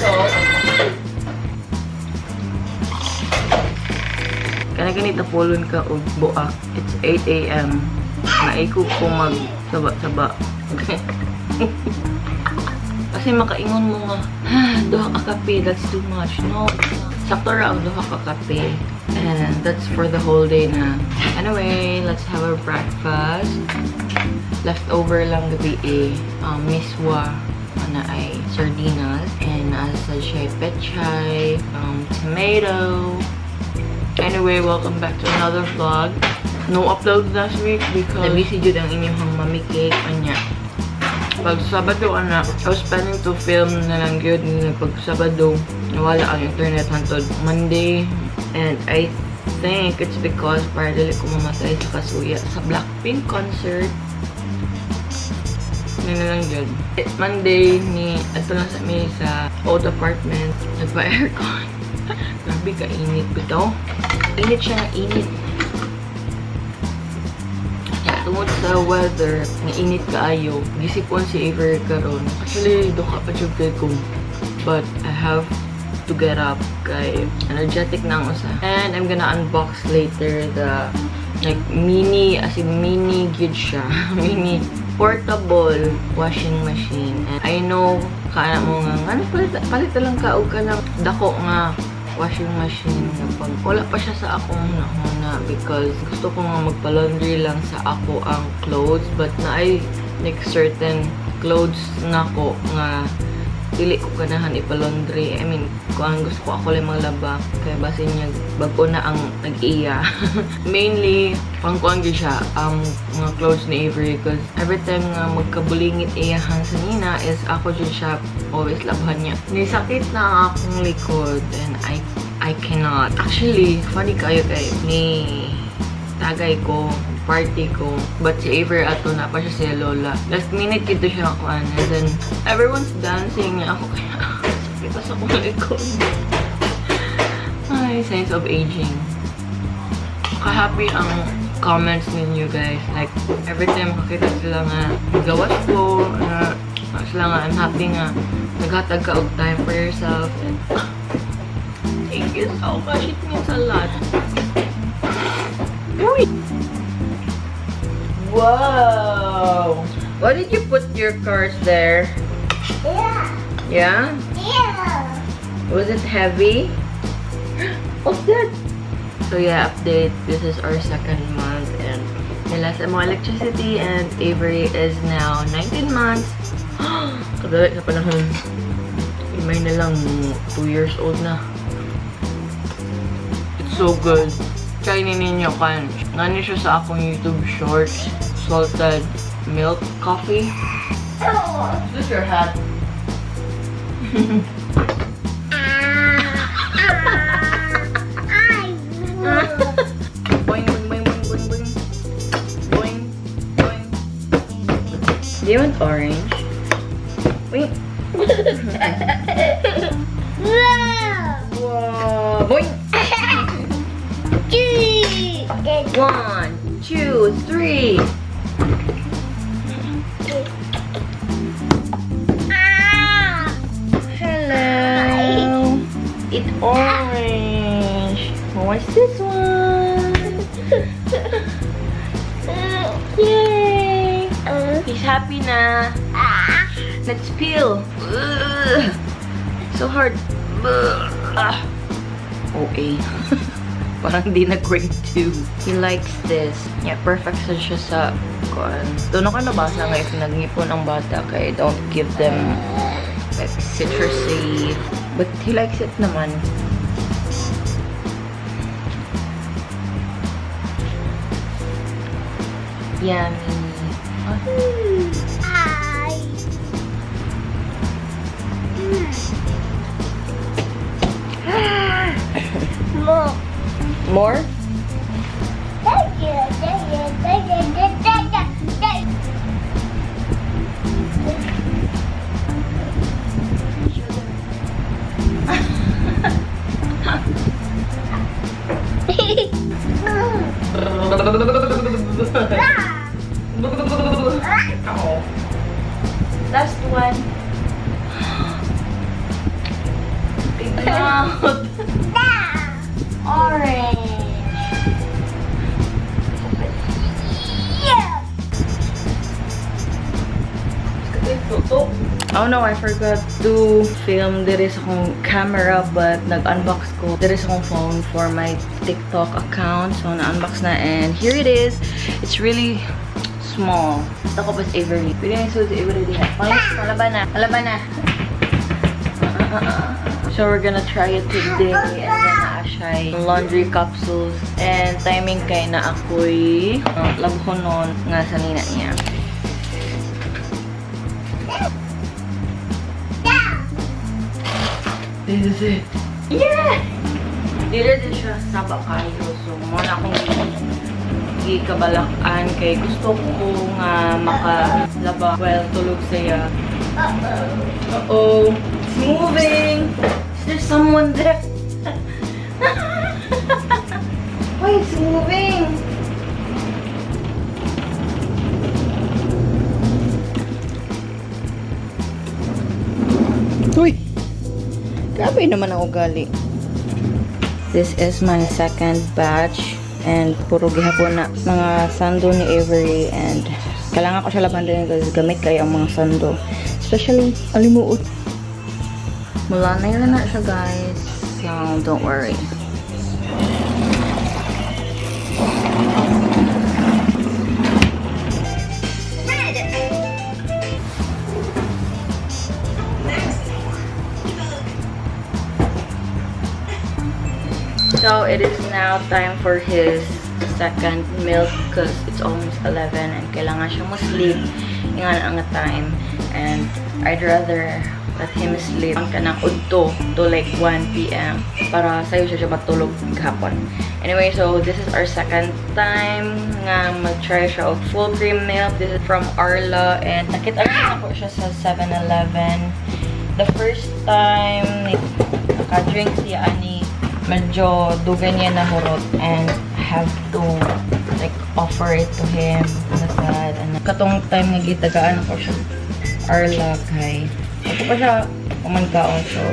Salt. Kana ganit napulon ka og buak. It's 8 a.m. Naikog ko mag saba-saba. Kasi makaingon mo nga, "Ah, duha ka kape, that's too much." No, sakto ra ang duha ka kape. And that's for the whole day na. Anyway, let's have our breakfast. Leftover lang gabi eh. Miswa ana ay sardinas. And nasa siya pechay, tomato. Anyway, welcome back to another vlog. No upload last week because busy jud ang inyong mommy cake anya. Pag Sabado ana, I was planning to film na lang gyud na pag Sabado nawala ang internet hantod Monday, and I think it's because para dili ko mamatay sa kasuya sa Blackpink concert. Yun na lang gyud. Monday ni ato lang sa mi sa old apartment, nagpa-aircon. Grabe ka init bitaw. Init siya nga init. Tungod sa weather, nga init kaayo, gisipon si Avery karon. Actually, duha pa jud kay ko. But I have to get up kay energetic na ang usa. And I'm gonna unbox later the like mini, as in mini gyud siya. Mini portable washing machine. And I know kana mo nga ano palit, palit lang ka og kanang dako nga washing machine nga pag wala pa siya sa akong huna because gusto ko nga magpa-laundry lang sa ako ang clothes, but naay like certain clothes nako nga dili ko ganahan ipa-laundry. I mean, kung ang gusto ko ako lang maglaba kaya basin niya bag-o na ang nag-iya. Mainly pang kuan gyud siya ang mga clothes ni Avery because every time nga magkabulingit iyahan sa nina is ako jud siya always labhan niya. Nisakit na ang akong likod and I cannot. Actually, funny kayo kay ni tagay ko, party ko. But si Avery ato na pa siya si Lola. Last minute dito siya kuan. And then, everyone's dancing. Ako kaya, sakit pa sa akong likod. Ay, signs of aging. Ka-happy ang comments ninyo, guys. Like, every time makakita sila nga, gawas ko, na, sila nga, I'm happy nga, naghatag ka og time for yourself. And, thank you so much. It means a lot. Uy! Wow! Why did you put your cars there? Yeah. Yeah? Yeah. Was it heavy? What's that? So yeah, update. This is our second month and nilas ang mga electricity and Avery is now 19 months. Kadali sa panahon. Imay na lang 2 years old na. It's so good. Try ni ninyo kan. Nani siya sa akong YouTube Shorts. Salted milk coffee. Is this your hat? I Boing, boing, boing, boing, boing, boing. Boing, boing. Do you want orange? Wait. Wow. Boing. One, two, three. Hello. Eat orange. What's this one? Yay! He's happy na. Let's peel. Ugh. So hard. Ugh. Ah. OA. Parang di na grade 2. He likes this. Yeah, perfect sa siya sa kuan. Doon ako nabasa nga if nagngipon ang bata kay don't give them like citrusy. But he likes it naman. Yummy. Hi. More. More? Thank you, thank you, thank you, thank you, thank you. Last one. out. Down. Orange. Yeah. Oh no, I forgot to film diri sa akong camera, but nag-unbox ko diri sa akong phone for my TikTok account. So na-unbox na and here it is. It's really small. Ito ko ba si Avery? Pwede na yung si Avery diha. Pangit, palaban na. Palaban na. So we're gonna try it today and then naa siya'y laundry capsules and timing kay na ako'y labhonon nga sa nina niya. Down. This is it. Yeah! Dili din siya saba kayo. So, mo na akong gikabalakan kay gusto ko nga makalaba while tulog siya. Uh-oh. Uh-oh. It's moving! Is there someone there? Why it's moving? Uy! Grabe naman ang ugali. This is my second batch and puro gihapon na mga sando ni Avery and kailangan ko siya laban din kasi gamit kayo ang mga sando. Especially alimuot. Mula na yun na siya, guys. So don't worry. Red. So it is now time for his second milk because it's almost 11 and kailangan siya mo-sleep ingan ang time, and I'd rather let him sleep ang kanang udto to like 1 p.m. para sayo siya matulog gahapon. Anyway, so this is our second time nga mag-try siya og full cream milk. This is from Arla and nakita na ako siya sa 7-Eleven. The first time naka-drink siya ani, medyo dugay niya na hurot and have to like offer it to him nasad. And katong time nga gitagaan ako siya Arla kay ako pa siya kumankaon, so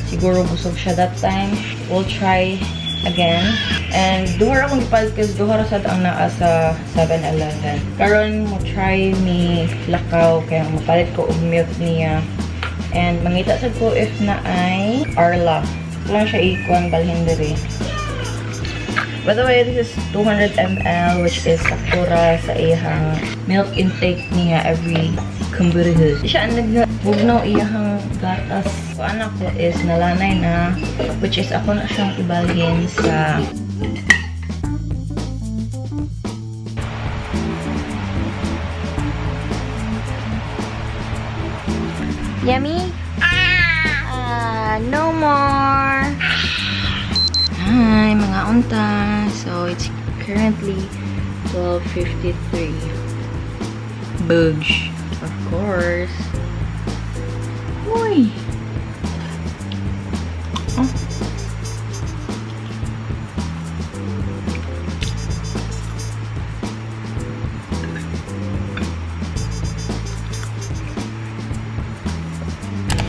siguro busog siya that time. We'll try again. And duha ra akong gipalit kasi duha ra sad ang naa sa 7-Eleven. Karon mo try mi lakaw kaya mapalit ko og milk niya. And mangita sad ko if na ay Arla. Wala siya ikuan balhin diri. By the way, this is 200 ml, which is sakto ra sa iyang milk intake niya every kumburihus. Siya ang nagbugnaw iyang gatas. So, anak ko is nalanay na, which is ako na siyang ibalhin sa. Yummy? Ah, no more. Hi, mga unta. So, it's currently 12:53. Bugs. Of course. Uy! Oh.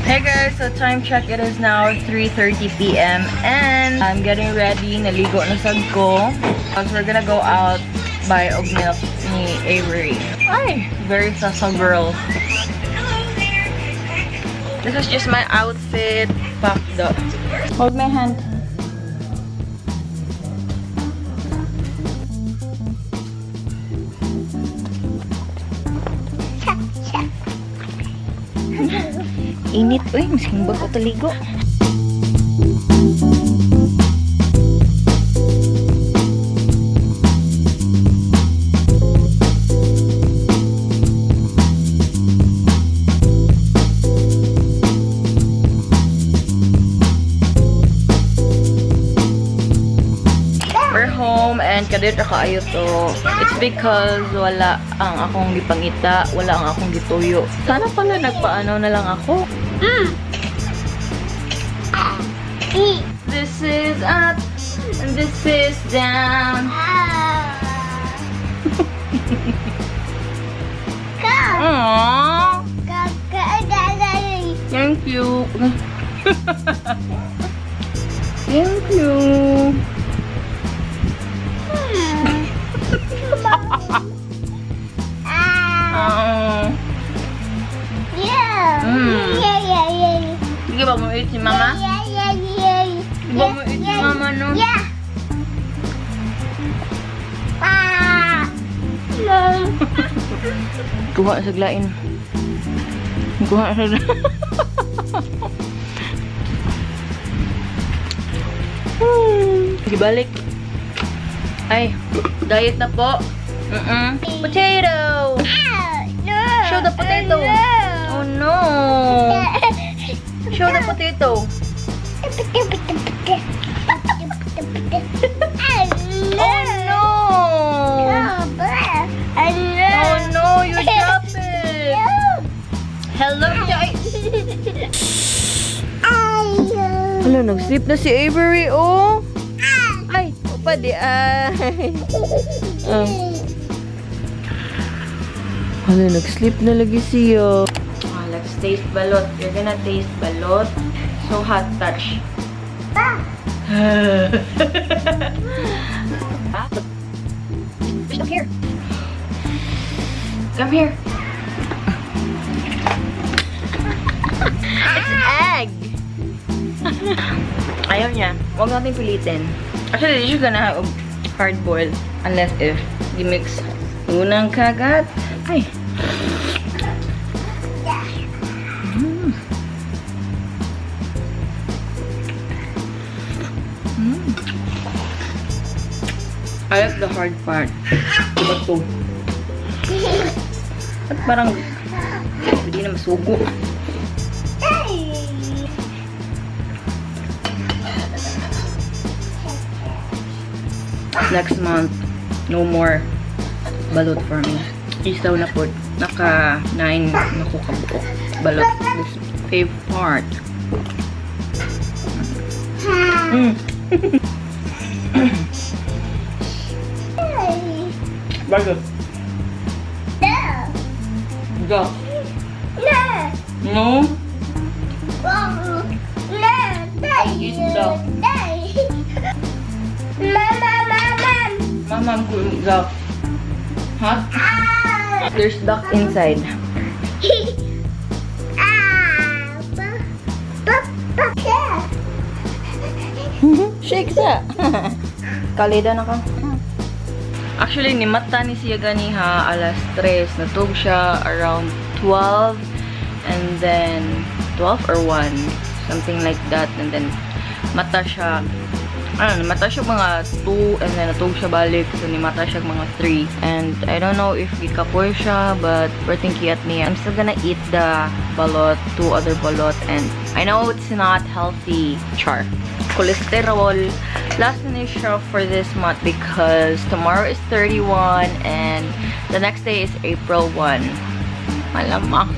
Hey guys, so time check, it is now 3:30 p.m. and I'm getting ready. Naligo na sad ko. Because we're gonna go out buy og milk ni Avery. Ay, very sasa girl. This is just my outfit. Packed up. Hold my hand. Check, check. Init, uy. Masking bago taligo. We're home and kadiyot ra kaayo to. It's because wala ang akong gipangita, wala ang akong gituyo. Sana pala nagpaano na lang ako. E. This is up and this is down. Ah. Go. Aww. Go, go, go, go. Thank you. Thank you. Ah. Yeah. Yeah. Sige ba mo eat si mama? Yeah. Di ba mo eat si mama, no? Yeah. Ah. No. Kuha sa glain. Kuha sa glain. Gibalik. Ay, diet na po. Potato! Ah, no. Show the potato. No. Oh no! Show the potato. Oh no! Oh no, you dropped it! Hello, Jai! Hello, nag-sleep na si Avery, oh! Ay, upa di ay. Hala, nag-sleep na lagi siya. Ah, let's taste balot. You're gonna taste balot. So hot, touch. Ah. Come here. Come here. It's egg. Ayaw niya. Huwag natin pilitin. Actually, this is gonna have a hard boil unless if you mix unang kagat. Ay. I like the hard part. Diba to? At parang hindi na masugo. Next month, no more balot for me. Isaw na po. Naka 9 na ko kabuok. Balot. This fave part. Balot. Go. No? Eat the- Mama, mama. Mama, I'm going duck. Huh? There's duck inside. Ah, ba, ba, ba, yeah. Shake that. Kalida na ka. Actually, ni mata ni siya ganiha alas 3. Natug siya around 12 and then 12 or 1. Something like that. And then mata siya ano, mata siya mga 2 and then natug siya balik. So, ni mata siya mga 3. And I don't know if gikapoy siya, but we're thinking at niya. I'm still gonna eat the balot, two other balot, and I know it's not healthy. Char. Cholesterol. Last na ni siya for this month because tomorrow is 31 and the next day is April 1. Malamang.